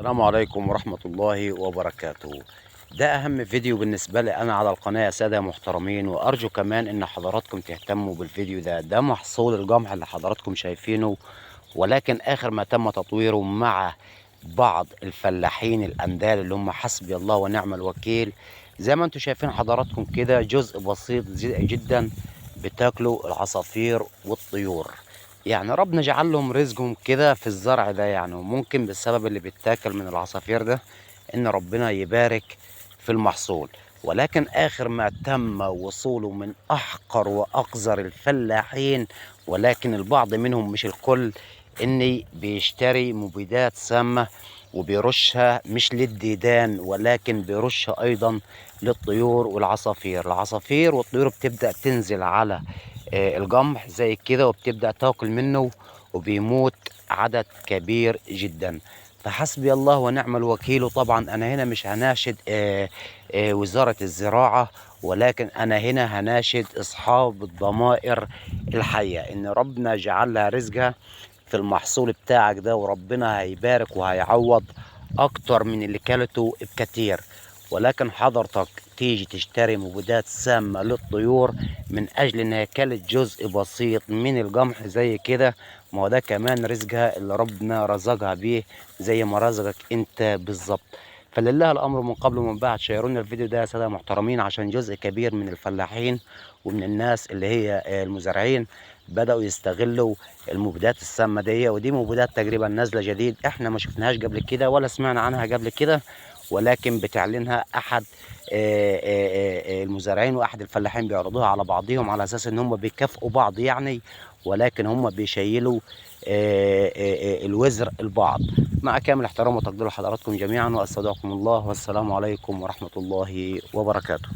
السلام عليكم ورحمة الله وبركاته. ده أهم فيديو بالنسبة لي أنا على القناة يا سادة محترمين، وأرجو كمان إن حضراتكم تهتموا بالفيديو ده. ده محصول القمح اللي حضراتكم شايفينه، ولكن آخر ما تم تطويره مع بعض الفلاحين الأندال اللي هم حسبي الله ونعم الوكيل. زي ما انتم شايفين حضراتكم كده جزء بسيط جدا بتاكلوا العصافير والطيور، يعني ربنا جعل لهم رزقهم كده في الزرع ده، وممكن بسبب اللي بيتاكل من العصافير ده ان ربنا يبارك في المحصول. ولكن اخر ما تم وصوله من احقر واقذر الفلاحين، ولكن البعض منهم مش الكل، اني بيشتري مبيدات سامة وبيرشها مش للديدان، ولكن بيرشها ايضا للطيور والعصافير. العصافير والطيور بتبدأ تنزل على القمح زي كده وبتبدأ تاكل منه وبيموت عدد كبير جدا. فحسبي الله ونعم الوكيل. وطبعا انا هنا مش هناشد وزارة الزراعة، ولكن انا هنا هناشد اصحاب الضمائر الحية ان ربنا جعل لها رزقها في المحصول بتاعك ده، وربنا هيبارك وهيعوض اكتر من اللي كلته بكتير. ولكن حضرتك تيجي تشتري مبيدات سامة للطيور من اجل انها كلت جزء بسيط من القمح زي كده، ما هو ده كمان رزقها اللي ربنا رزقها بيه زي ما رزقك انت بالظبط. فلله الامر من قبل ومن بعد. شيرونا الفيديو ده يا ساده محترمين، عشان جزء كبير من الفلاحين ومن الناس اللي هي المزارعين بدأوا يستغلوا المبيدات السامة دي، ودي مبيدات تقريبا نازلة جديد، احنا ما شفناهاش قبل كده ولا سمعنا عنها قبل كده، ولكن بتعلنها احد المزارعين واحد الفلاحين، بيعرضوها على بعضهم على اساس ان هم بيكافئوا بعض يعني، ولكن هم بيشيلوا الوزر البعض. مع كامل احترام وتقدير لحضراتكم جميعا، واستودعكم الله، والسلام عليكم ورحمة الله وبركاته.